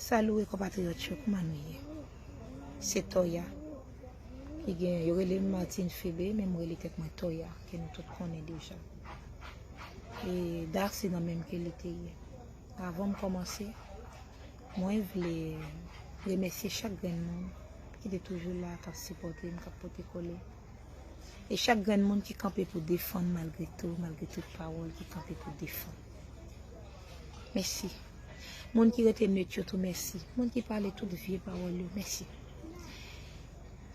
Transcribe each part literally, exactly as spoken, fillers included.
Salut konpatriyòt yo, kòman nou ye? Se Toya. Ki gen, yo rele m Martine Febe, men m rele tèt mwen Toya, ke nou tout konnen deja. E Da se nan menm ke li te ye. Avan m kòmanse, mwen vle remèsye chak grenn moun ki te toujou la, k ap sipòte m, k ap pote kole. E chak grenn moun ki kanpe pou defann malgre tou, malgre tout pawòl ki kanpe pou defann. Mèsi. Moun ki rete net yo tou, mèsi. Moun ki pale tout vye pawòl yo, mèsi.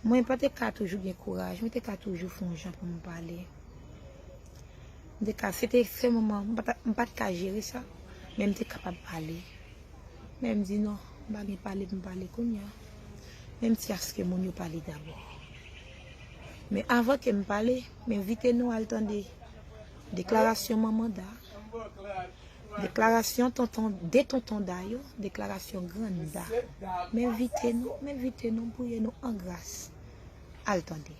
Mwen pa te ka toujou gen kouraj, mwen te ka toujou fè yon jan pou m pale. M te ka, se te ekstrèmman, m pa ta- m pa t ka jere sa, men m te kapab pale. Men m di non, m pa gen pale pou m pale kounye a. Men m ti aske moun yo pale dabò. Men avan ke m pale, m envite nou al tande deklarasyon manman Da, deklarasyon tonton, de tonton Da yo, deklarasyon grann Da. M envite nou, m envite nou, m priye nou an gras. Al tande.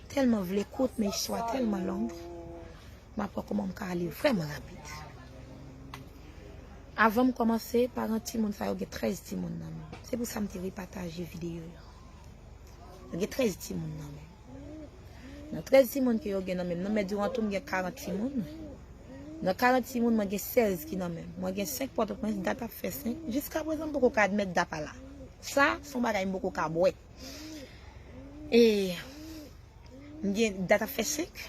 Tèlman vle kout, men istwa tèlman long. M ap wè kòman m ka ale vrèman rapid. Avan m kòmanse, paran timoun sa yo gen trèz timoun nan men. Se pou sa m te repataje videyo yo. Yo gen trèz timoun nan men. Nan trèz timoun ke yo gen nan men, nan men diwan tou m gen karant timoun. Nan karant timoun, mwen gen sèz ki nan men. Mwen gen senk Pòtoprens, Dat ap fè senk. Jiskaprezan, m poko ka admèt Da pa la. Sa, se yon bagay m poko ka bwè. E m gen Dat ap fè senk,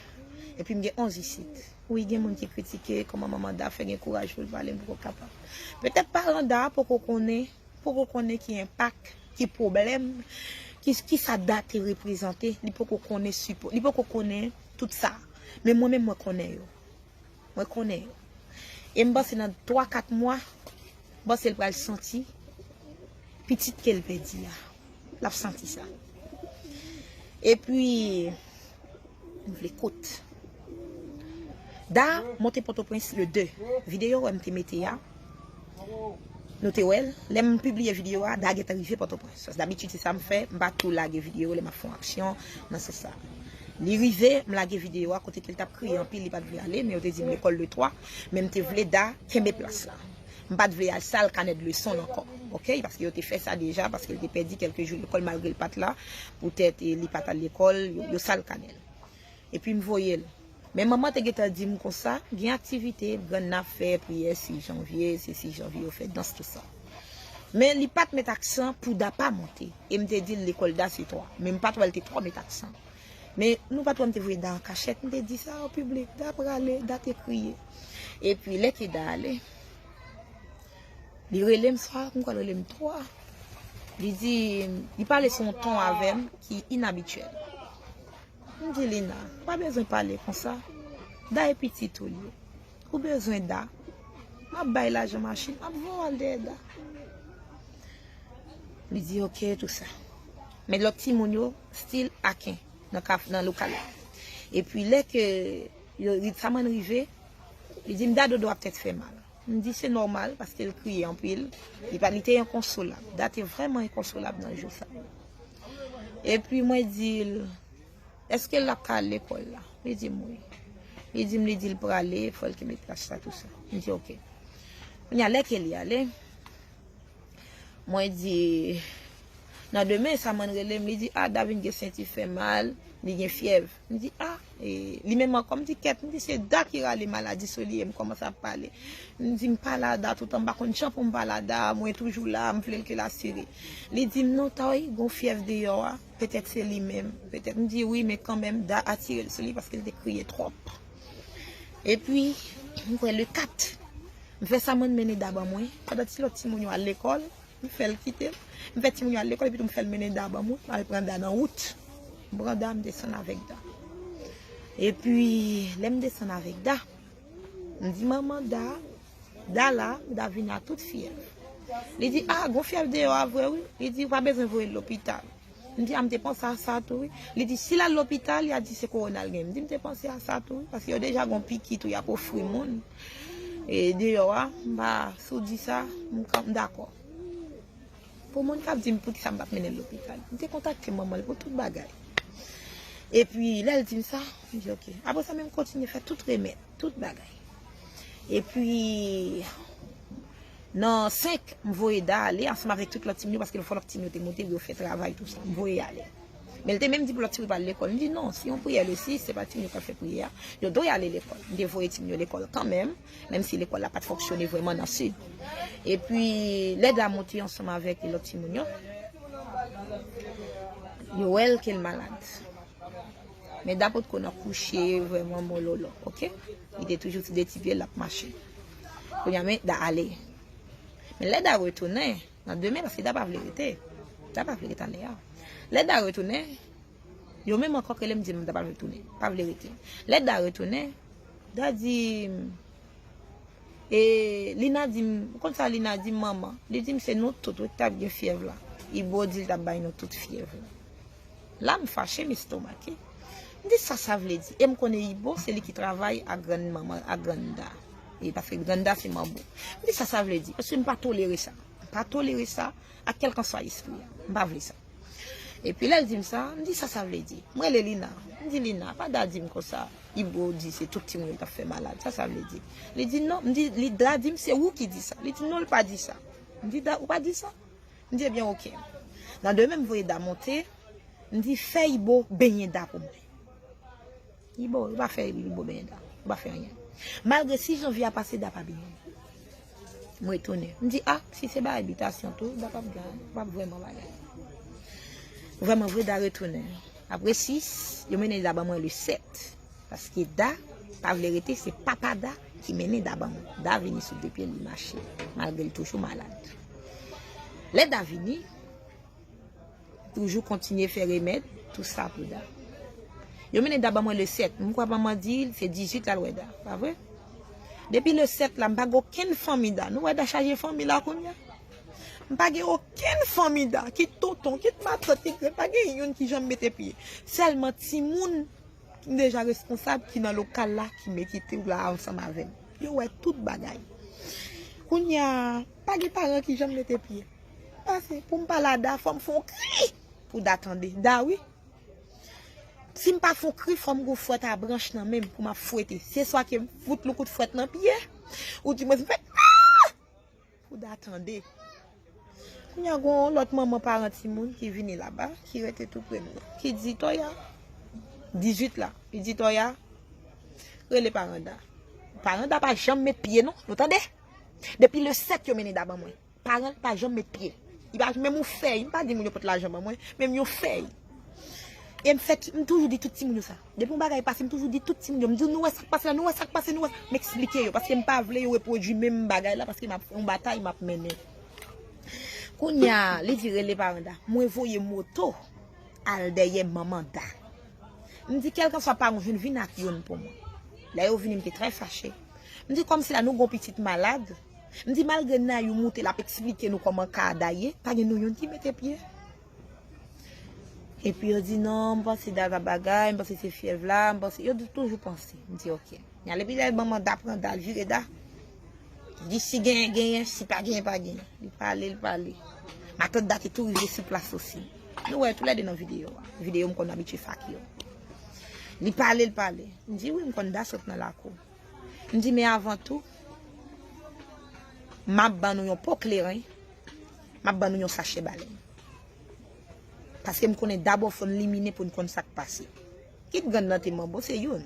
epi m gen onz isit. Wi, gen moun ki kritike kòman manman Da fè gen kouraj pou l pale, m poko kapab. Petèt paran Da poko konnen, poko konnen ki enpak, ki pwoblèm, ki, ki sa Da te reprezante, li poko konnen sipò, li poko konnen tout sa. Men mwen menm mwen konnen yo. Mwen konnen yo. E m panse nan twa, kat mwa, m panse l pral santi pitit ke l pèdi a. L ap santi sa. Epi, m vle kout. Da monte Pòtoprens le de. Videyo wè m te mete a. Nou te wè l. Lè m pibliye videyo a, Da gentan rive Pòtoprens. Paske dabitid se sa m fè, m pa tou lage videyo lè m ap fè yon aksyon nan sans sa. Li rive, m lage videyo a kote ke l t ap kriye anpil, li pa t vle ale, men yo te di m lekòl le twa, men m te vle Da kenbe plas la. M pa t vle al sal kanè de leson l ankò, oke? Paske yo te fè sa deja, paske l te pèdi kèlke jou lekòl malgre l pa t la, poutèt, e, li pa t al lekòl, yo, yo sal kanè l. Epi m voye l. Men manman te gentan di m konsa, gen aktivite, grann nan ap fè priyè sis janvye, se sis janvye yo fè dans, tout sa. Men li pa t met aksan pou Da pa monte. E m te di l lekòl Da se twa. Men m pa t wè l te twò met aksan. Men nou pa t wè m te voye Da an kachèt, m te di sa o piblik, Da prale, Da te kriye. Epi lè ke Da ale, li rele m swa, m kwè l rele m twa. Li di, li pale sou yon ton avè m ki inabityèl. M di Lina, pa bezwen pale konsa. Da e pitit ou l ye. Ou bezwen Da. M ap bay lajan machin, m ap voye w al dèyè Da. Li di oke, tou sa. Men lòt timoun yo still aken nan kaf, nan lokal la. Epi lè ke yo, Ritsaman rive, li di m Da dodo ap tèt fè mal. M di se nòmal, paske l kriye anpil. Li pa, li te enkonsolab. Da te vrèman enkonsolab nan jou sa. Epi mwen di l, èske l ap ka al lekòl la? Li di m wi. Li di m, li di l prale, fò l kenbe plas la, tou sa. M di oke. Kounye a, lè ke li ale, mwen di, nan demen, Samann rele m, li di, a, Da vin gen senti fè mal, li gen fyèv. M di, a, e, li menm ankò, m di, kèt, m di, se Da ki rale maladi sou li, e m kòmanse ap pale. M di, m pale a Da toutan, m pa konn jan pou m pale a Da, mwen toujou la, m vle l ke l asire. Li di m, non, Toy, gon fyèv deyò a, petèt se li menm, petèt. M di, wi, men kanmenm, Da atire l sou li paske l te kriye twòp. Epi, m kwè le kat, m fè Samann mennen Da ban mwen, pandan ti lòt timoun yo al lekòl, m fè l kite m. M fè timoun yo al lekòl, epi tou m fè l mennen Da ban mwen, m al pran Da nan wout. M pran Da, m desann avèk Da. Epi, lè m desann avèk Da, m di manman Da, Da la, Da vin a tout fyèv. Li di, a, gon fyèv deyò a vre wi. Li di, ou pa bezwen voye l lopital. M di, a, m te panse a sa tou wi. Li di, si l al lopital, y a di se kowona l gen. M di, m te panse a sa tou wi, paske yo deja gon piki tou y ap ofri moun. E deyò a, m pa, si w di sa, m, m dakò. Pou moun k ap di m poukisa m pa t mennen l lopital. M te kontakte manman l pou tout bagay. Epi, lè l di m sa, m di, oke. Apre sa, men m kontinye fè tout remèd, tout bagay. Epi, Nan senk, m voye Da ale ansanm avèk tout lòt timoun yo, paske fò lòt timoun yo te monte pou yo fè travay, tou sa. M voye ale. Men l te menm di pou lòt timoun yo pa al lekòl. M di non, se yon priyè le sis, se pa timoun yo k ap fè priyè a. Yo dwe ale lekòl. M te voye timoun yo lekòl kanmenm, menm si lekòl la pa t fonksyone vrèman nan sid. Epi, lè Da monte ansanm avèk lòt timoun yo, yo wè l ke l malad. Men Da potko nan kouche vrèman mololo, oke? Li te toujou sou de ti pye l ap mache. Kounye a, men Da ale. Men lè Da retounen, nan demen, paske Da pa vle rete. Da pa vle rete anlè a. Lè Da retounen, yo menm ankò k rele m di m Da pa vle tounen, pa vle rete. Lè Da retounen, Da di m, e Lina di m, ou konn sa Lina di m, manman? Li di m se nou tout wi ki t ap gen fyèv la. Ibo di l t ap bay nou tout fyèv la. La m fache, m estomake. M di sa sa vle di. E m konnen Ibo se li ki travay ak grann manman, ak grann Da. E paske grann Da se manbo. M di sa sa vle di. Paske m pa tolere sa. M pa tolere sa ak kèlkanswa espri a. M pa vle sa. Epi lè l di m sa, m di sa sa vle di. M rele Lina. M di Lina, pa Da di m konsa. Ibo di se tout timoun yo t ap fè malad. Sa sa vle di. Li di non. M di, li Da di m se ou ki di sa. Li di non, l pa di sa. M di Da, ou pa di sa? M di ebyen oke. Nan demen m voye Da monte, m di fè Ibo benyen Da pou mwen. Ibo, yo pa fè Ibo benyen Da. Yo pa fè anyen. Malgre sis janvye a pase, Da pa benyen. M retounen. M di a, si se bagay bitasyon tou, Da p ap gen, p ap vrèman bagay. Vrèman vre, Da retounen. Apre sis, yo mennen Da ban mwen le sèt. Paske Da pa vle rete, se papa Da ki mennen Da ban mwen. Da vini sou de pye l, li mache, malgre l toujou malad. Lè Da vini, toujou kontinye fè remèd, tou sa pou Da. Yo mennen Da ban mwen le sèt. M kwè manman di l se dizuit l al wè Da, pa vre? Depi le sèt la, m pa gen okenn fanmi Da. Nou wè Da chaje fanmi la kounye a? M pa gen okenn fanmi Da, kit tonton, kit matant, kit grann, pa gen youn ki janm mete pye. Sèlman timoun ki deja responsab, ki nan lokal la, ki mete tou la ansanm avè m. Yo wè tout bagay. Kounye a, pa gen paran ki janm mete pye. Pase, pou m pale a Da, fò m fè yon kri pou Da tande. Da wi. Si m pa fè yon kri, fò m gen yon fwèt a branch nan men m pou m ap fwete. Se swa ke m fout l yon kout fwèt nan pye, ou di mwen m fè pou Da tande. Kounye a, gen yon lòt manman paran timoun ki vini laba, ki rete tou pre nou, ki di Toya, dizuit la, li di Toya, rele paran Da. Paran Da pa janm met pye non, nou tande? Depi le sèt yo mennen Da ban mwen. Paran l pa janm met pye. Li pa menm yon fèy, m pa di moun yo pot lajan ban mwen, menm yon fèy. E m fè, m toujou di tout timoun yo sa. Depi yon bagay pase, m toujou di tout timoun yo. M di, nou wè sa k pase la, nou wè sa k pase, nou wè sa. M eksplike yo, paske m pa vle yo repwodui menm bagay la, paske m ap fè yon batay, m ap mennen. Kounye a, li di rele paran Da. Mwen voye moto al dèyè manman Da. M di, kèlkanswa paran w jwenn, vin ak youn pou mwen. Lè yo vini, m te trè fache. M di, kòmsi la nou gon pitit malad. M di, malgre Nayou moute, l ap eksplike nou kòman ka a Da ye, pa gen nou youn ki mete pye. Epi yo di, non, m panse Da t ap bagay, m panse se fyèv la, m panse, yo di toujou panse. M di, oke. Kounye a, epi lè manman Da pran Da, l vire Da. Li di, si genyen, genyen, si pa genyen, pa genyen. Li pale, li pale. Matant Da te tou rive sou plas osi. Nou wè toulède nan videyo a. Videyo m konn abitye fake yo. Li pale, li pale. M di, wi, m konn Da sot nan lakou. M di, men avan tou, m ap ban nou yon po kleren, m ap ban nou yon sachè balen. Paske m konnen Da bò fò n limine pou n konn sa k pase. Kit grann nan te manbo, se youn.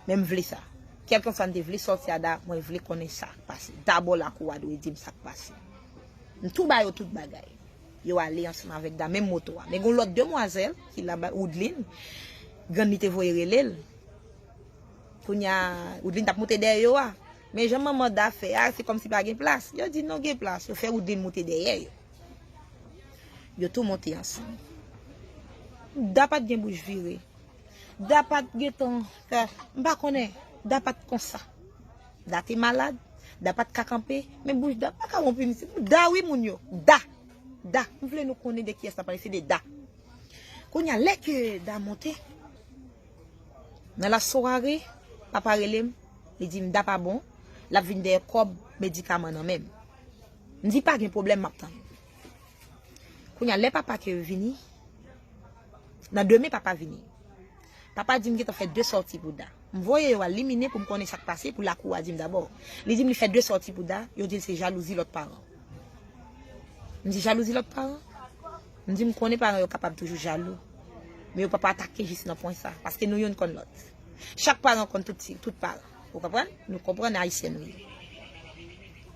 Men m vle sa. Kèlkanswa n te vle sòti a Da, mwen vle konnen sa k pase. Da bò lakou a dwe di m sa k pase. M tou ba yo tout bagay. Yo ale ansanm avèk Da, menm moto a. Men gen yon lòt demwazèl ki laba, Woodline, grann li te voye rele l. Kounye a, Woodline t ap moute dèyè yo a. Men jan manman Da fè a, se kòmsi pa gen plas. Yo di non, gen plas. Yo fè Woodline moute dèyè yo. Yo tou monte ansanm. Da pa t gen bouch vire. Da pa t gentan fè, m pa konnen. Da pa t konsa. Da te malad. Da pa t ka kanpe. Men bouch Da pa ka wonpi misye. Da wi moun yo. Da. Da. M vle nou konnen de kiyès n ap pale. Se de Da. Kounye a, lè ke Da monte, nan lasware, papa rele m, li di m Da pa bon, l ap vin dèyè kòb medikaman nan men m. M di pa gen pwoblèm, m ap tann. Kounye a, lè papa ke vini, nan demen papa vini. Papa di m gentan fè de sòti pou Da. M voye yo al Limine pou m konnen sa k pase, pou lakou a di m dabò. Li di m li fè de sòti pou Da, yo di l se jalouzi lòt paran. M di jalouzi lòt paran? M di m konnen paran yo kapab toujou jalou. Men yo p ap atake jis nan pwen sa, paske nou youn konn lòt. Chak paran konn tout ti, tout paran. Ou konprann? Nou konprann ayisyen nou ye.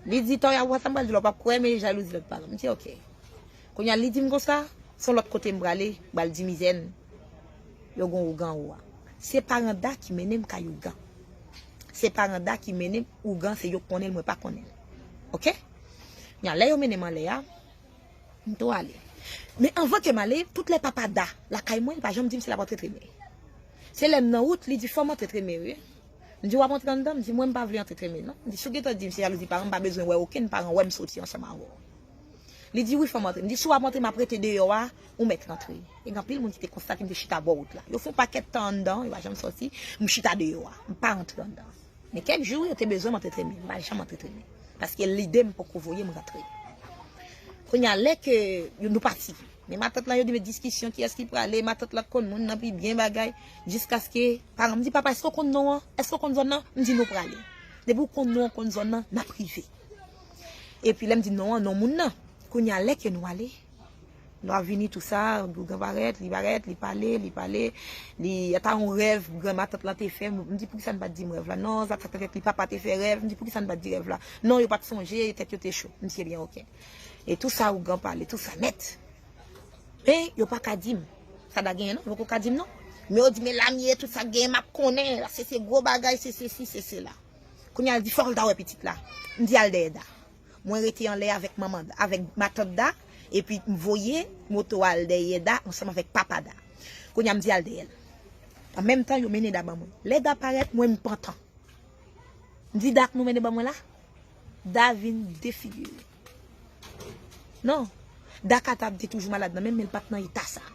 Li di, Toya, ou wè sa m pral di w la, w p ap kwè, men jalouzi lòt paran. M di, oke. Kounye a, li di m konsa, se yon lòt kote m prale, m pral di mizè n, yo gon ougan ou a. Se paran Da ki mennen m kay ougan. Se paran Da ki mennen m ougan, se yo k konnen l, mwen pa konnen l. Oke? Kounye a, lè yo mennen m anlè a, m tou ale. Men anvan ke m ale, tout lè papa Da lakay mwen, li pa janm di m si l ap antre tremen. Se lè m nan wout, li di, fò m antre tremen, wi. M di, w ap antre anndan? M di, mwen, m pa vle antre tremen, non. M di, si w gentan di m se jalouzi paran, m pa bezwen wè okenn paran wè m soti ansanm avè w. Li di, wi, fò m antre. M di, si w ap antre, m ap rete deyò a, ou mèt rantre. E gen anpil moun ki te konstate m te chita bò wout la. Yo fè yon pakèt tan anndan, yo pa janm sòti, m chita deyò a. M pa rantre anndan. Men kèk jou, yo te bezwen m antre tremen. M pa janm antre tremen. Paske lide m poko voye m rantre. Kounye a, lè ke yo, nou pati. Men matant lan, yo di, men diskisyon, kiyès ki prale, matant lan konn moun nan pi byen bagay. Jiskaske, paran m di, papa, èske w konn non an? Èske w konn zòn nan? M di, nou prale. Depi w konn non an, konn zòn nan, n ap rive. Epi lè m di non an, non moun nan. Kounye a, lè ke nou ale, lwa vini, tou sa, ougan parèt, li parèt, li pale, li pale, li, ata yon rèv granmatant lan te fè, m di, poukisa n pa t di m rèv la? Non, sa, sa, sa, li papa te fè rèv, m di, poukisa n pa t di rèv la? Non, yo pa t sonje, tèt yo te cho. M di, ebyen, oke. E tou sa, ougan pale, tou sa nèt. Men, yo pa ka di m. Sa Da genyen, non, yo poko ka di m, non. Men yo di, men Lamye, tout sa k genyen, m ap konnen, se, se gwo bagay, se sesi, se sela. Kounye a, l di, fòk l ta wè pitit la. M di, al dèyè Da. Mwen rete anlè avèk manman, avèk matant Da, epi m voye moto a al dèyè Da ansanm avèk papa Da. Kounye a m di al dèyè l. An menm tan, yo mennen Da ban mwen. Lè Da parèt, mwen m pantan. M di Da k nou mennen ban mwen la? Da vin defigire. Non. Da ka ta te toujou malad nan men m, men l pa t nan eta sa.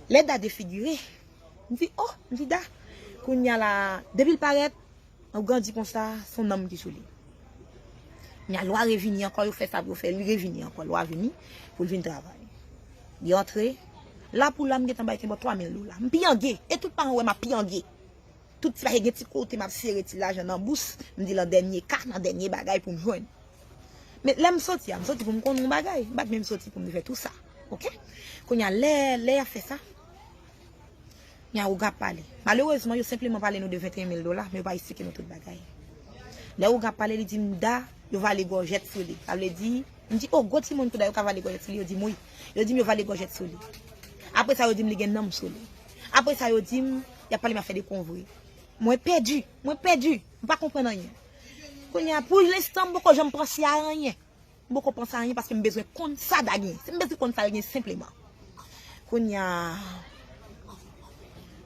Lè Da defigire, m di, oh, m di Da. Kounye a la, depi l parèt, Ougan di konsa, se yon nanm ki sou li. Nya lwa revini ankò, yo fè sa pou yo fè, li revini ankò, lwa vini pou l vin travay. Li antre, la pou la, m gentan bay kenbòt twa mil dola. M pyangé, e tout paran wè m ap pyangé. Tout ti bagay gen ti kote m ap sere ti lajan nan bous, m di lan dènye ka, nan dènye bagay pou m jwenn. Men lè m soti a, m soti pou m konn yon bagay, m pa t menm soti pou m te fè tou sa. Oke? Kounye a, lè, lè y ap fè sa, Nya Ougan ap pale. Malerezman, yo senpleman pale nou de venteyen mil dola, men yo pa esplike nou tout bagay. Lè Ougan ap pale, li di m Da, yo vale gòjèt sou li. Sa vle di, m di, oh, gwo timoun tou Da, yo ka vale gòjèt sou li, yo di m wi. Yo di m yo vale gòjèt sou li. Apre sa, yo di m li gen nanm sou li. Apre sa, yo di m, y ap pale m afè de konvre. Mwen pèdi, mwen pèdi, m pa konprann anyen. Kounye a, pou lenstan, m poko janm panse a anyen. M poko panse a anyen paske m bezwen konn sa Da gen. Se m bezwen konn sa l gen senpleman. Kounye a,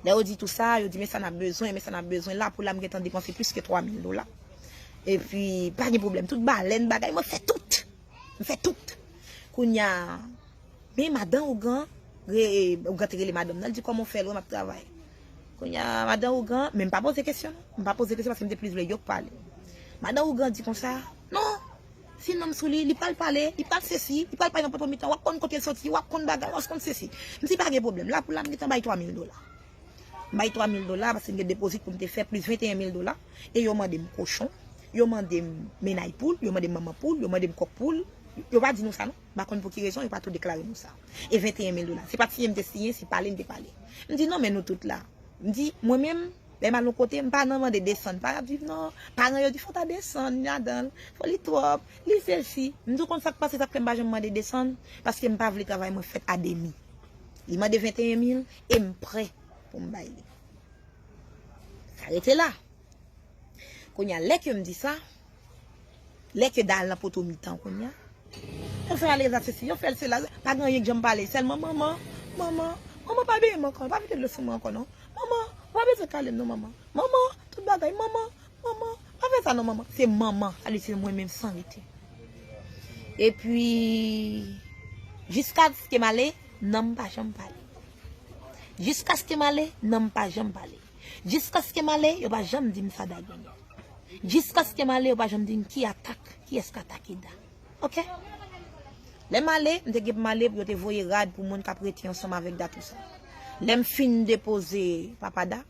lè yo di tou sa, yo di, men sa n ap bezwen, men sa n ap bezwen. La pou la, m gentan depanse plis ke twa mil dola. Epi, pa gen pwoblèm. Tout balèn, bagay, mwen fè tout. M fè tout. Kounye a, men madan Ougan, re, Ougan te rele madanm nan, l di, kòman w fè l wè m ap travay? Kounye a, madan Ougan, men m pa poze kesyon, non. M pa poze kesyon paske m te plis vle yo k pale. Madan Ougan di konsa, non, si nanm sou li, li pral pale, li pral sesi, li pral pale nan poto mitan, w ap konn kote l soti, w ap konn bagay, w ap konn sesi. M di pa gen pwoblèm, la pou la, m gentan bay twa mil dola. M bay twa mil dola paske m gen depozit pou m te fè, plis venteyen mil dola, e yo mande m kochon, yo mande m mennay poul, yo mande m manman poul, yo mande m kòk poul. Yo pa di nou sa, non. M pa konn pou ki rezon, yo pa tou deklare nou sa. E venteyen mil dola. Se pa t siyen m te siyen, se pale m te pale. M di, non, men nou tout la. M di, mwen menm, lè m al yon kote, m pa nan mande desann. Pa ap viv, non. Paran yo di, fò w ta desann ladan l. Fò li twòp. Li sesi. M di, w konn sa k pase, sa k fè m pa janm mande desann? Paske m pa vle travay mwen fèt a demi. Li mande venteyen mil e m prè pou m bay li. Sa rete la. Kounye a, lè ke m di sa, lè ke Da al nan poto mitan kounye a, yo fè l ale la sesi, yo fè l sela, pa gen anyen k janm pale, sèlman manman, manman, manman pa benyen m ankò, pa vide dlo sou mwen ankò non. Manman, ou pa bezwen kale m non manman. Manman, tout bagay, manman, manman, pa fè sa non manman. Se manman, sa vle di se mwen menm san rete. Epi, jiskaske m ale, nanm pa janm pale. Jiskaske m ale, nanm pa janm pale. Jiskaske m ale, yo pa janm di m sa Da genyen. Jiskaske m ale, yo pa janm di m ki atak, kiyès k atake Da. Oke? Lè m ale, m te gen pou m ale pou yo te voye rad pou moun k ap rete ansanm avèk Da tou sa. Lè m fin depoze papa Da,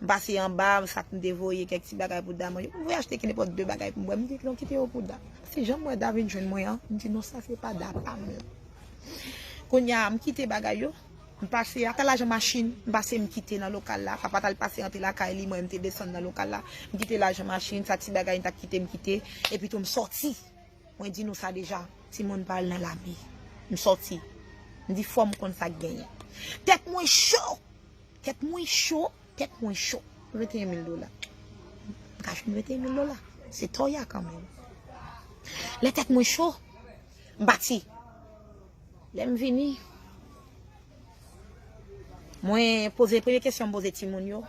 M pase anba, sa k m te voye, kèk ti bagay pou Da manje. M voye achte ki nenpòt de bagay pou m bwè. M di, "Non, kite yo pou Da." Se jan m wè Da vin jwenn mwen an, m di, "Non, sa se pa Da pa m." Kounye a, m kite bagay yo. M pase, ata lajan machin, m pase, m kite nan lokal la. Papa t al pase antre lakay li, mwen, m te desann nan lokal la. M kite lajan machin, sa ti bagay, m t ap kite, m kite. Epi tou, m sòti. Mwen di nou sa deja, timoun pa al nan lame. M sòti. M di, "Fò m konn sa k genyen." Tèt mwen cho! Tèt mwen cho, tèt mwen cho. Venteyen mil dola. M ka jwenn venteyen mil dola. Se toya kanmenm. Lè tèt mwen cho, m pati. Lè m vini, mwen poze, premye kesyon m poze timoun yo.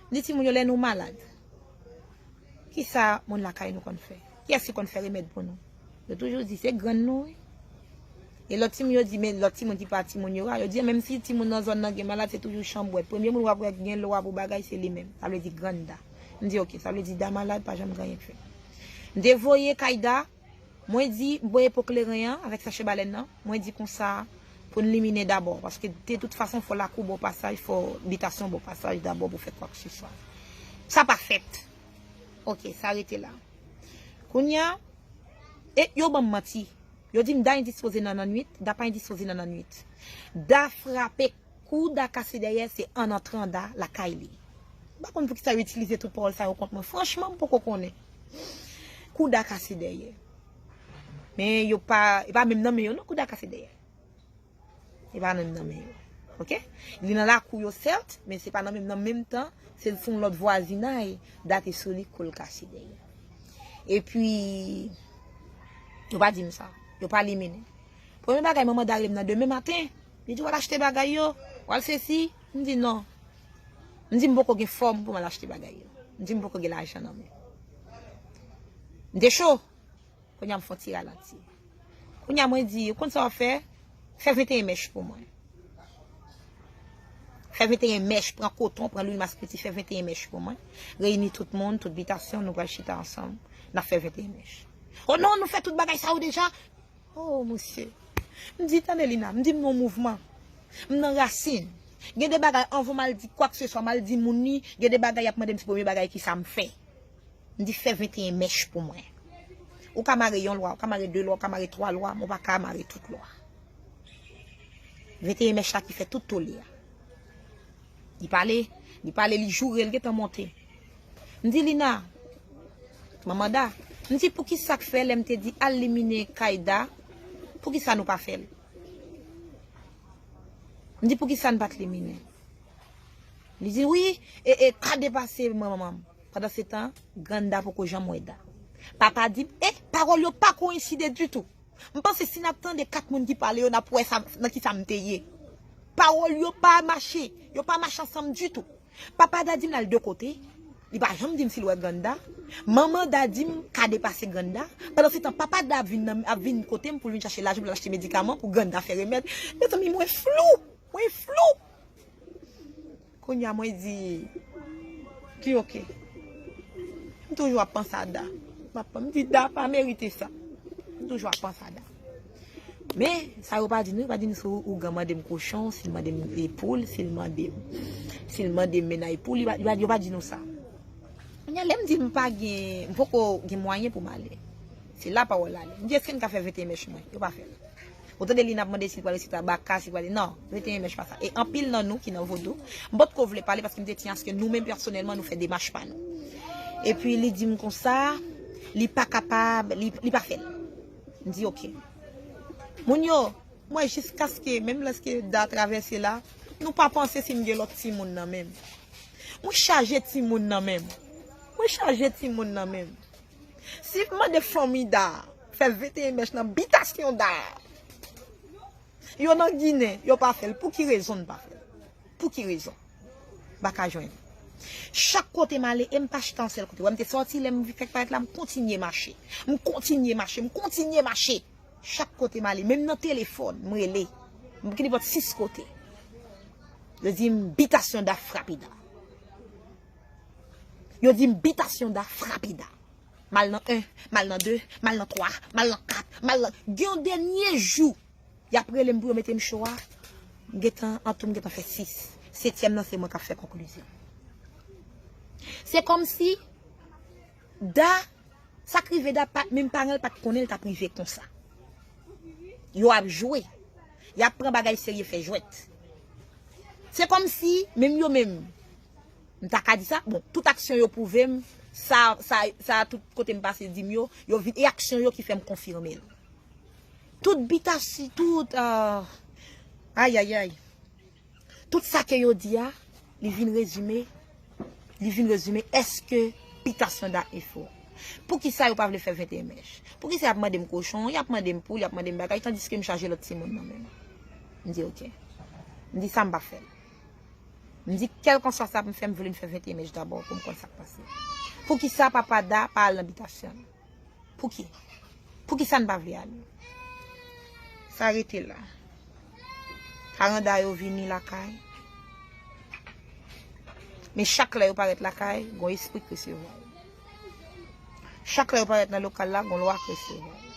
M di timoun yo, "Lè nou malad, kisa moun lakay nou konn fè? Kiyès ki konn fè remèd pou nou?" Yo toujou di, "Se grann nou, wi." E lòt timoun yo di, men lòt timoun ki pa timoun yo a, yo di, "Menm si timoun nan zòn nan gen malad, se toujou chanbwèt. Premye moun w ap wè gen lwa pou bagay, se li menm." Sa vle di grann Da. M di, "Oke, sa vle di Da malad, pa janm gen anyen k fè." M te voye kay Da, mwen di, m voye po kleren an avèk sachè balèn nan, mwen di konsa, pou n liminen dabò, paske de tout fason, fò lakou ba w pasaj, fò bitasyon ba w pasaj dabò pou fè kwakeseswa. Sa pa fèt. Oke, sa rete la. Kounye a, e yo ban m manti. Yo di m Da endispoze nan lannwit, Da pa endispoze nan lannwit. Da frape, kou Da kase dèyè, se an antran Da lakay li. M pa konn poukisa yo itilize tout pawòl sa yo kont mwen. Franchman, m poko konnen. Kou Da kase dèyè. Men yo pa, e pa menm nan men yo non, kou Da kase dèyè. E pa nan menm nan men yo. Oke? Li nan lakou yo, sèt, men se pa nan menm, nan menm tan, se sou yon lòt vwazinay, Da te sou li, kou l kase dèyè. Epi, yo pa di m sa. Yo pa liminen. Premye bagay, manman Da rele m nan demen maten. Li di, "W al achte bagay yo, w al sesi." M di, "Non." M di, "M poko gen fòm pou m al achte bagay yo." M di, "M poko gen lajan nan men." M te cho. Kounye a m fè yon ti ralanti. Kounye a mwen di, "Ou konn sa w ap fè? Fè venteyen mèch pou mwen. Fè venteyen mèch, pran koton, pran lwil maskriti, fè venteyen mèch pou mwen. Reyini tout moun, tout bitasyon, nou pral chita ansanm, n ap fè venteyen mèch." "O non, nou fè tout bagay sa yo deja." O, mesye. M di, "Tande, Lina," m di, "M nan mouvman. M nan rasin. Gen de bagay, anvan m al di kwakeseswa, m al di moun li, gen de bagay y ap mande m, se premye bagay ki sa m fè." M di, "Fè venteyen mèch pou mwen. Ou ka mare yon lwa, ou ka mare de lwa, ou ka mare twa lwa, men ou pa ka mare tout lwa. Venteyen mèch la ki fè tout tole a." Li pale, li pale, li joure, li gentan monte. M di, "Lina, manman Da," m di, "Poukisa k fè lè m te di al liminen kay Da, poukisa nou pa fè l?" M di, "Poukisa n pa t liminen?" Li di, "Wi, e, e, ka depase manman m." Pandan se tan, grann Da poko janm wè Da. Papa di m, e, pawòl yo pa koyenside ditou. M panse si n ap tande kat moun ki pale yo, n ap wè sa, nan ki sa m te ye. Pawòl yo pa mache, yo pa mache ansanm ditou. Papa Da di m l al de kote, li pa janm di m si l wè grann Da. Manman Da di m ka depase grann Da. Pandan se tan, papa Da ap vin, nan, ap vin kote m pou l vin chache lajan pou l achte medikaman pou grann Da fè remèd. Mezanmi, mwen flou, mwen flou. Kounye a mwen di, ki oke. M toujou ap panse a Da. M ap, m di, Da pa merite sa. M toujou ap panse a Da. Men, sa yo pa di nou, yo pa di nou si ougan mande m kochon, si l mande m poul, si l mande m, si l mande m mennaj poul, yo pa, yo pa, yo pa di nou sa. Kounye a, lè m di m pa gen, m poko gen mwayen pou m ale. Se la pawòl la ale. M di, èske n ka fè venteyen mèch mwen? Yo pa fè l. Ou tande li n ap mande si l pral resite a baka, si l pral, non, venteyen mèch pa sa. E anpil nan nou ki nan vodou, m potko vle pale paske m te tiyan aske nou menm pèsonèlman nou fè demach pa nou. Epi li di m konsa, li pa kapab, li, li pa fè l. M di, oke. Moun yo, mwen jiskaske, menm lèske Da travèse la, nou pa panse si m gen lòt timoun nan men m. Mwen chaje timoun nan men m. Mwen chaje timoun nan men m. Si m mande fanmi Da fè venteyen mèch nan bitasyon Da, yo nan Ginen, yo pa fè l. Pou ki rezon n pa fè l? Pou ki rezon? M pa ka jwenn. Chak kote m ale, e m pa chita yon sèl kote. Wè, m te sòti, lè m fèk parèt la, m kontinye mache. M kontinye mache, m kontinye mache. Chak kote m ale, menm nan telefòn, m rele. M ki nenpòt sis kote. Yo di m bitasyon Da frape Da. Yo di m bitasyon Da frape Da. M al nan en, m al nan de, m al nan twa, m al nan kat, m al nan, gen yon dènye jou, y ap rele m pou yo mete m cho a. M gentan, an tou, m gentan fè sis. Setyèm nan, se mwen k ap fè konklizyon. Se kòmsi Da, sa k rive Da, pa, menm paran l pa t konnen l t ap rive konsa. Yo ap jwe. Y ap pran bagay serye fè jwèt. Se kòmsi, menm yo menm, m ta ka di sa, bon, tout aksyon yo pwouve m, sa, sa, sa tout kote m pase di m yo, yo vin, e aksyon yo ki fè m konfime l. Tout bitasi, tout, ah, ayayay. Tout sa ke yo di a, li vin rezime, li vin rezime èske bitasyon Da e fò. Poukisa yo pa vle fè venteyen mèch? Poukisa y ap mande m kochon, y ap mande m poul, y ap mande m bagay, tandiske m chaje lòt timoun nan men m? M di, "Ok." M di, "Sa m pa fè l." M di, "Kèlkanswa sa pou m fè, m vle n fè venteyen mèch dabò pou m konn sa k pase." Poukisa papa Da pa al nan bitasyon l? Pouki? Poukisa n pa vle ale? Sa rete la. Paran Da yo vini lakay. Men chak lè yo parèt lakay, gon espri k resevwa yo. Chak lè yo parèt nan lokal la, gon lwa k resevwa yo.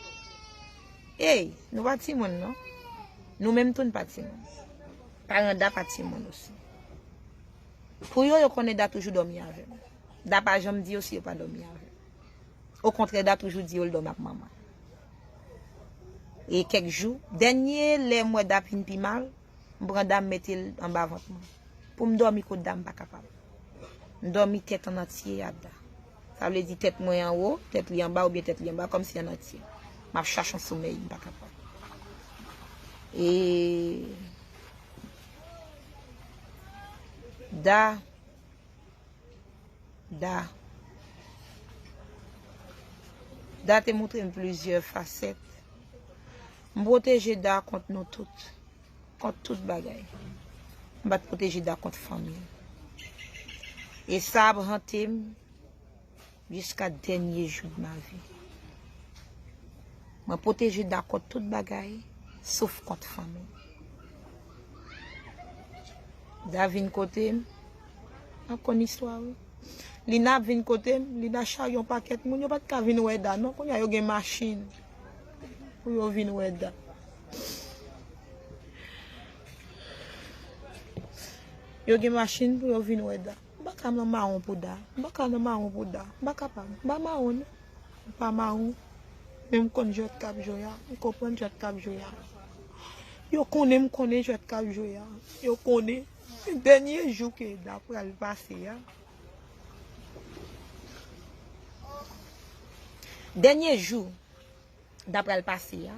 Ey, nou pa timoun non. Nou menm tou n pa timoun. Paran Da pa timoun osi. Pou yo, yo konnen Da toujou dòmi avè m. Da pa janm di yo si yo pa dòmi avè m. Okontrè, Da toujou di yo l dòmi ak manman. E kèk jou, dènye lè m wè Da vin pi mal, m pran Da m mete l anba vant mwen. Pou m dòmi kot Da m pa kapab. M dòmi tèt an antye a Da. Sa vle di tèt mwen anwo, tèt li anba oubyen tèt li anba, kòmsi an antye. M ap chache yon somèy, m pa kapab. E Da Da. Da te montre m plizyè fasèt. M pwoteje Da kont nou tout. Kont tout bagay. M pa t pwoteje Da kont fanmi l. E sa ap hante m jiska dènye jou de ma vie. Mwen pwoteje Da kont tout bagay, sof kont fanmi. Da vin kote m, m ap konn istwa wi. Lina ap vin kote m, Lina charye yon pakèt moun, yo pa t ka vin wè Da non, kounye a yo gen machin pou yo vin wè Da. Yo gen machin pou yo vin wè Da. M pa ka nan mawon pou Da. M pa ka nan mawon pou Da. M pa kapab. M pa mawon non. M pa mawon. Men m konn jwèt k ap jwe a. M konprann jwèt k ap jwe a. Yo konnen m konnen jwèt k ap jwe a. Yo konnen. Dènye jou ke Da pral pase a. Dènye jou Da pral pase a.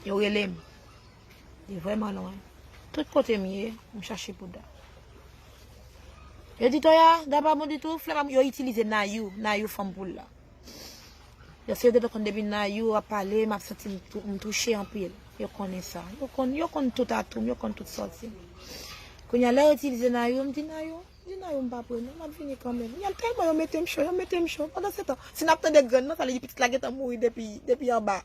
Yo rele m. Li vrèman lwen. Tout kote m ye, m chache pou Da. Yo di Toya, Da pa bon ditou, flè pa bon, yo itilize Nayou, Nayou fanm poul la. Yo se yo te konn depi Nayou ap pale, m ap santi m tou-, m touche anpil. Yo konnen sa. Yo konn, yo konn tout atou m, yo konn tout sòti m. Kounye a, lè yo itilize Nayou, m di Nayou, Di Nayou m pa pre non, m ap vini kanmenm. Y al tèlman yo mete m cho, yo mete m cho. Pandan se tan, si n ap tande grenn nan, sa vle di pitit la gentan mouri depi, depi anba.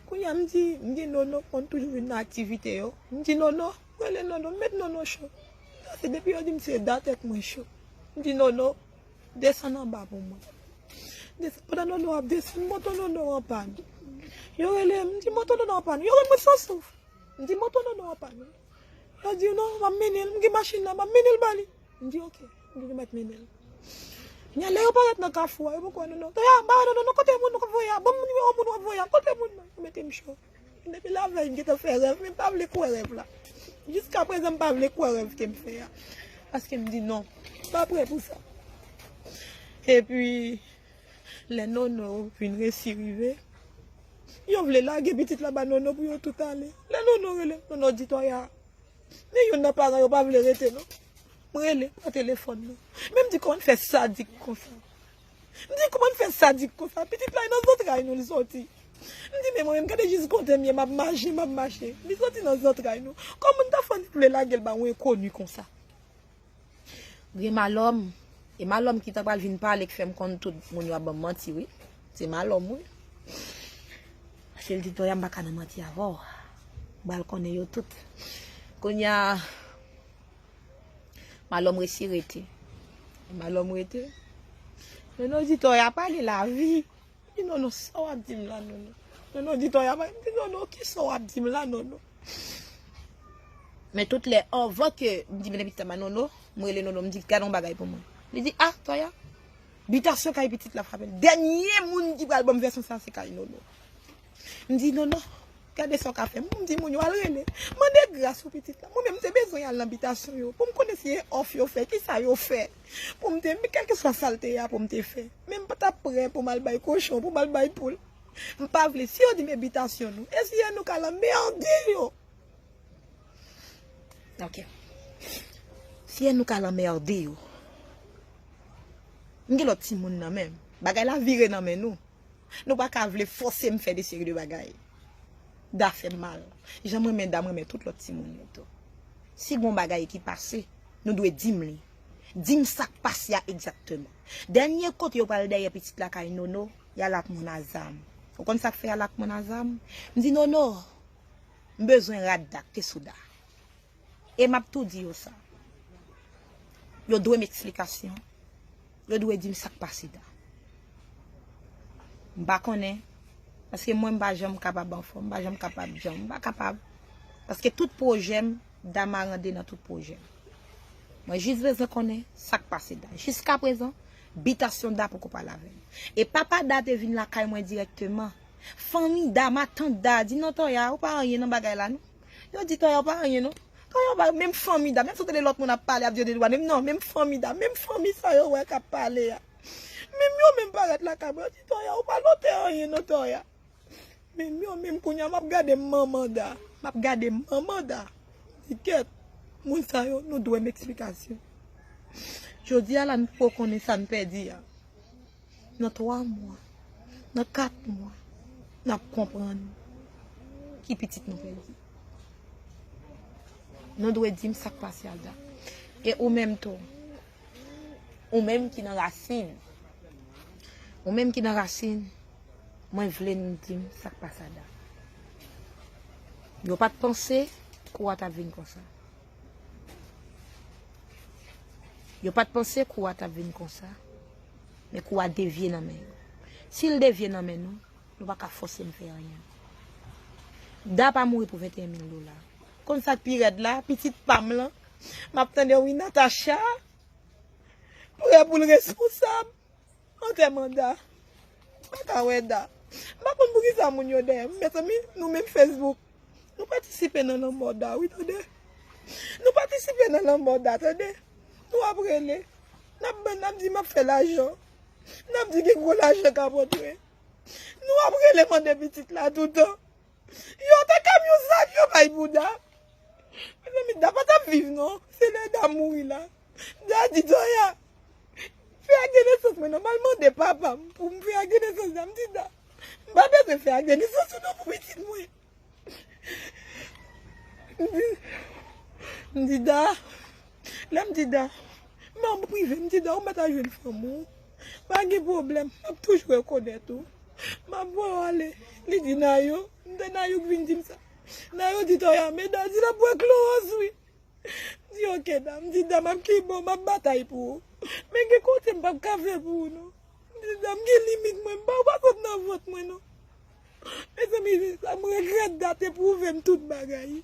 Kounye a m di, m di Nono konn toujou vin nan aktivite yo. M di Nono, rele Nono, m met Nono cho. Sa se depi yo di m se Da tèt mwen cho. M di Nono, desann anba pou mwen. Desann, pandan Nono ap desann, moto Nono an pàn. Yo rele m, m di moto Nono an pàn. Yo rele mwen san souf. M di moto Nono an pàn. Yo di non, m ap mennen l, m gen machin nan, m ap mennen l ba li. M di ok, m di nou mèt mennen l. Kounye a lè yo parèt nan kafou a, yo poko wè Nono. Toya, m pa wè Nono non, kote moun w ap voye a? Ban m nimewo moun w ap voye a, kote moun nan? Yo mete m cho. Depi lavèy m gentan fè rèv, men m pa vle kwè rèv la. Jiska prezan m pa vle kwè rèv ke m fè a. Paske m di non, m pa prè pou sa. Epi, lè Nono vin resi rive, yo vle lage pitit la ba Nono pou yo tout ale. Lè Nono rele m, Nono di Toya, men youn nan paran yo pa vle rete non. M rele, pran telefòn nan. Men m di kòman n fè sadik konsa. M di kòman n fè sadik konsa. Pitit la e nan zantray nou li soti. M di men mwen menm gade jis kote m ye, m ap mache, m ap mache. Li soti nan zantray nou. Kòman n ta fè n vle lage l ba yon enkoni konsa? Gen malòm. E malòm ki ta pral vin pale k fè m konn tout moun yo ap ban m manti wi. Se malòm wi. Paske l di Toya m pa ka nan manti avè w. M pral konnen yo tout. Kounye a, malòm resi rete. Malòm rete. Nono di Toya pa gen lavi. Di Nono, sa w ap di m la, Nono? Nono di Toya, m di Nono, kisa w ap di m la, Nono? Men tout lè, anvan ke m di, "Mennen pitit la ba Nono," m rele Nono, m di, "Gade yon bagay pou mwen." Li di, "Ah, Toya, bitasyon kay pitit la frape l." Dènye moun ki pral ban m vèsyon sa, se kay Nono. M di, "Nono, gade sa w ka fè m." M di, "Moun yo al rele. Mande gras pou pitit la." Mwen menm, m te bezwen al nan bitasyon yo pou m konnen si e òf yo fè, ki sa yo fè. Pou m te, men kèlkeswa sa l te ye a pou m te fè. Men m pa t ap prè pou m al bay kochon, pou m al bay poul. M pa vle. Si yo di m e bitasyon nou, e si e nou k al anmède yo? Ok. Si e nou k al anmède yo, m gen lòt timoun nan men m. Bagay la vire nan men nou. Nou pa ka vle fòse m fè de seri de bagay. Da fè m mal. Jan m renmen Da, m renmen tout lòt timoun yo tou. Si gon bagay ki pase, nou dwe di m li. Di m sa k pase a egzakteman. Dènye kote yo pral dèyè pitit la kay Nono, y al ak moun a zam. Ou konn sa k fè y al ak moun a zam? M di, "Nono, m bezwen rad Da k te sou Da." E m ap tou di yo sa. Yo dwe m eksplikasyon. Yo dwe di m sa k pase Da. M pa konnen. Paske mwen, m pa janm kapab anfòm. M pa janm kapab janm. M pa kapab. Paske tout pwojè m, Da marande nan tout pwojè m. Mwen jis bezwen konnen sa k pase Da. Jiskaprezan, bitasyon Da poko pale avè m. E papa Da te vin lakay mwen dirèkteman. Fanmi Da, matant Da, di, "Non, Toya, ou pa anyen nan bagay la, non." Yo di, "Toya, ou pa anyen, non." Toya, ou pa, menm fanmi Da, menm si w tande lòt moun ap pale, ap di yo de dwa, menm non, menm fanmi Da, menm fanmi sa yo wè k ap pale a. Menm yo menm parèt lakay mwen, yo di, "Toya, ou pa lòtè anyen, non, Toya." Menm yo menm kounye a, m ap gade manman Da, m ap gade manman Da. Di, "Kèt, moun sa yo, nou dwe m eksplikasyon." Jodi a la, nou poko konnen sa n pèdi a. Nan twa mwa, nan kat mwa, n ap konprann ki pitit nou pèdi. Nou dwe di m sa k pase a Da. E ou menm tou, ou menm ki nan rasin, ou menm ki nan rasin, mwen vle nou di m sa k pase a Da. Yo pa t panse kou a t ap vin konsa. Yo pa t panse kou a t ap vin konsa, men kou a devye nan men yo. Si l devye nan men nou, nou pa ka fòse m fè anyen. Da pa mouri pou venteyen mil dola. Konn sa k pi rèd la, pitit pa m lan, m ap tande wi Natacha prè pou l responsab. Antèman Da. M pa ka wè Da. M pa konn poukisa moun yo dèyè m. Mezanmi, nou menm Facebook. Nou patisipe nan lanmò Da, wi, tande. Nou patisipe nan lanmò Da, tande. Nou ap rele. N ap, n ap di m ap fè lajan. N ap di gen gwo lajan k ap rantre. Nou ap rele mande pitit la toutan. Yo te kamyon zam yo bay pou Da. Mezanmi, Da pa t ap viv, non. Se lè Da mouri la. Da di Toya, "Fè ak de nesans mwen, non. M al mande papa m pou m fè ak de nesans Da." M di Da, "M pa bezwen fè ak de nesans ou non pou pitit mwen." M di, m di Da, lè m di Da, m an prive, m di Da, "Ou mèt al jwenn fanm ou. Pa gen pwoblèm, m ap toujou rekonèt ou. M ap voye w ale." Li di Nayo, m te Nayo k vin di m sa. Nayo di Toya, "Men Da di l ap bwè klowòz, wi." M di, "Ok, Da." M di, "Da, m ap kenbe w, m ap batay pou ou. Men gen kote m p ap ka fè pou ou, non." M di, "Da, m gen limit mwen, m pa, ou pa sot nan vant mwen, non." Mezanmi, sa m regrèt, Da te pwouve m tout bagay.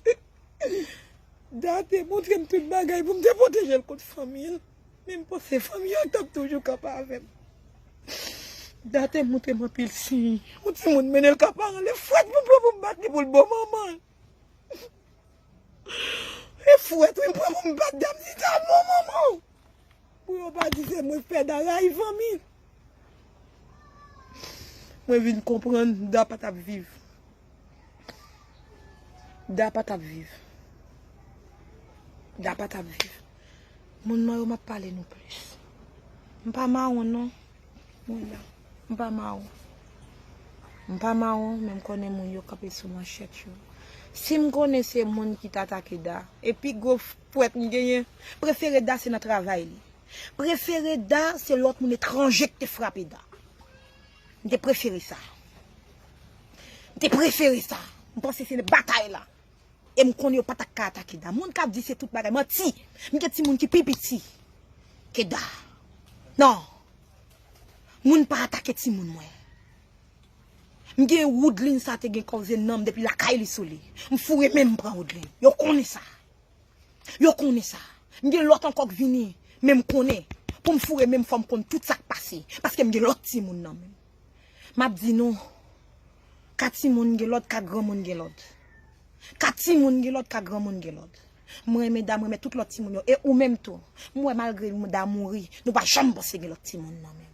Da te montre m tout bagay pou m te pwoteje l kont fanmi l. Men m panse fanmi an t ap toujou kanpe avè m. Da te montre m anpil siy. Yon timoun mennen l ka paran l, e fwèt pou m pran pou m bat li pou l bon manman l. E fwèt, wi, m pran pou m bat Da, m di, "Da, bon manman w." Pou yo pa di se mwen k fè Da rayi fanmi l. Mwen vin konprann Da pa t ap viv. Da pa t ap viv. Da pa t ap viv. Moun mwen yo, m ap pale nou plis. M pa mawon, non. Mwen la. M pa mawon. M pa mawon, men m konnen moun yo kanpe sou manchèt yo. Si m konnen se moun ki t atake Da, e pi gwo fwèt m genyen, prefere Da se nan travay li. Prefere Da se lòt moun etranje ki te frape Da. M te prefere sa. M te prefere sa. M panse se batay la. E m konnen yo pa t ap ka atake Da. Moun k ap di se tout bagay, manti. M gen timoun ki pi piti ke Da. Non. Moun pa atake timoun mwen. M gen Woodline, sa te gen koze nanm depi lakay li sou li. M foure men m pran Woodline. Yo konnen sa. Yo konnen sa. M gen lòt ankò k vini, men m konnen. Pou m foure men m, fò m konn tout sa k pase. Paske m gen lòt timoun nan men m. M ap di nou, ka timoun gen lòd, ka granmoun gen lòd. Ka timoun gen lòd, ka granmoun gen lòd. Mwen renmen Da, mwen renmen tout lòt timoun yo. E ou menm tou. M wè malgre Da mouri, nou pa janm panse gen lòt timoun nan men m.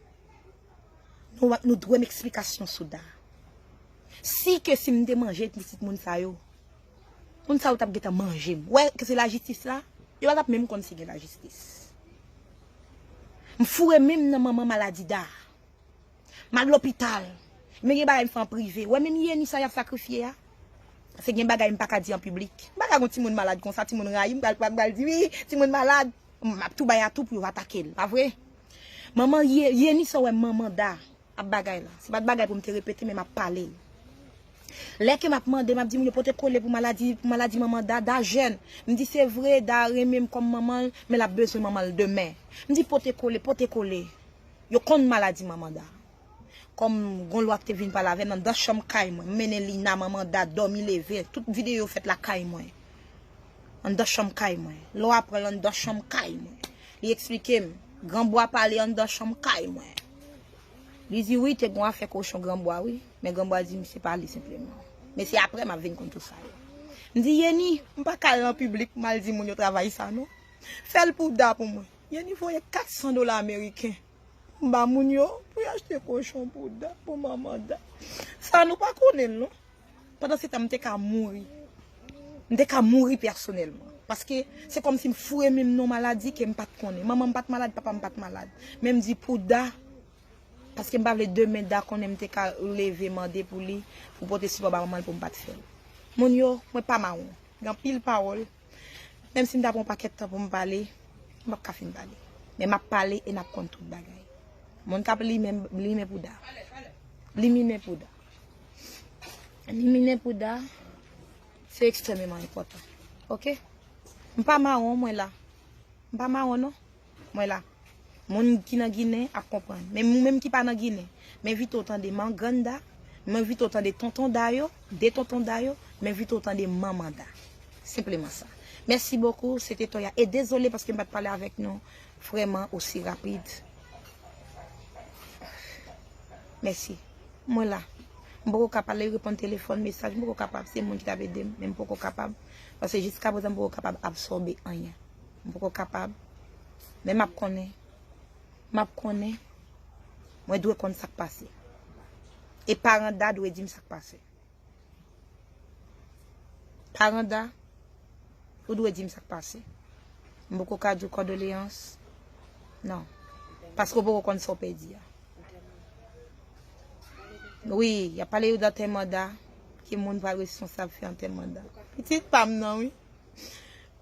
Nou, nou dwe m eksplikasyon sou Da. Si ke si m te manje pitit moun sa yo, moun sa yo t ap gentan manje m. Wè, ke se lajistis la, yo pa t ap menm konn si gen lajistis. M foure men m nan manman maladi Da. M al lopital. Men gen bagay m fè an prive. Wè menm Yeni sa y ap sakrifye a. Paske gen bagay m pa ka di an piblik. M pa ka gon timoun malad konsa, timoun rayi m, pral, pral, pral di, "Wi, timoun malad." M ap tou bay atou pou yo atake l, pa vre? Manman Ye-, Yeni sa w wè manman Da ap bagay la. Se pa t bagay pou m te repete, men m ap pale l. Lè ke m ap mande, m ap di moun yo pote kole pou maladi, pou maladi manman Da, Da jèn. M di se vre, Da renmen m kòm manman l, men l ap bezwen manman l demen. M di pote kole, pote kole. Yo konn maladi manman Da. Kòm gon lwa ki te vin pale avè m anndan chanm kay mwen, m mennen Lina, manman Da, dòmi leve, tout videyo fèt lakay mwen. Anndan chanm kay mwen. Lwa pran l anndan chanm kay mwen. Li eksplike m, Granbwa pale anndan chanm kay mwen. Li di wi, te gon afè kochon Granbwa wi, men Granbwa di m se pa li senpleman. Men se apre m ap vin konn tout sa yo. M di Yeni, m pa ka al nan piblik m al di moun yo travay sa non. Fè l pou Da pou mwen. Yeni voye kat san dola ameriken. M ba moun yo pou y achte kochon pou Da, pou manman Da. Sa nou pa konnen l non. Pandan se tan m te ka mouri. M te ka mouri pèsonèlman. Paske se kòmsi m foure men m nan maladi ke m pa t konnen. Manman m pa t malad, papa m pa t malad. Men m di pou Da, paske m pa vle demen Da konnen m te ka leve mande pou li, pou pote sipò ba manman l pou m pa t fè l. Moun yo, mwen pa mawon. Gen anpil pawòl. Menm si m ta pran yon pakèt tan pou m pale, m p ap ka fin pale. Men m ap pale e n ap konn tout bagay. Moun k ap limen, limen pou Da. Liminen pou Da. Liminen pou Da, se ekstrèmeman enpòtan. Oke? M pa mawon, mwen la. M pa mawon, non. Mwen la. Moun ki nan Ginen ap konprann. Men moun menm ki pa nan Ginen, m envite w tande Mangrann Da, m envite w tande Tonton Da yo, de Tonton Da yo, m envite w tande Manman Da. Senpleman sa. Mèsi bokou, se te Toya. E dezole paske m pa t pale avèk nou vrèman osi rapid. Mèsi. Mwen la. M poko ka pale, reponn telefòn, mesaj, m poko kapab. Se moun ki t ap ede m, men m poko kapab. Paske jiska prezan, m poko kapab absòbe anyen. M poko kapab. Men m ap konnen. M ap konnen. Mwen dwe konn sa k pase. E paran Da dwe di m sa k pase. Paran Da, ou dwe di m sa k pase. M poko ka di w kondoleyans. Non. Paske w poko konn sa w pèdi a. Wi, y ap pale yo d antèman Da. Ki moun pral responsab fè antèman Da? Pitit pa m nan, wi.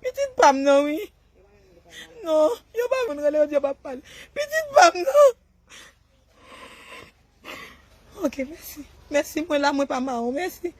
Pitit pa m nan, wi. Non, yo pa vin rele yo di yo p ap pale. Pitit pa m nan. Ok, mèsi. Mèsi, mwen la, mwen pa mawon. Mèsi.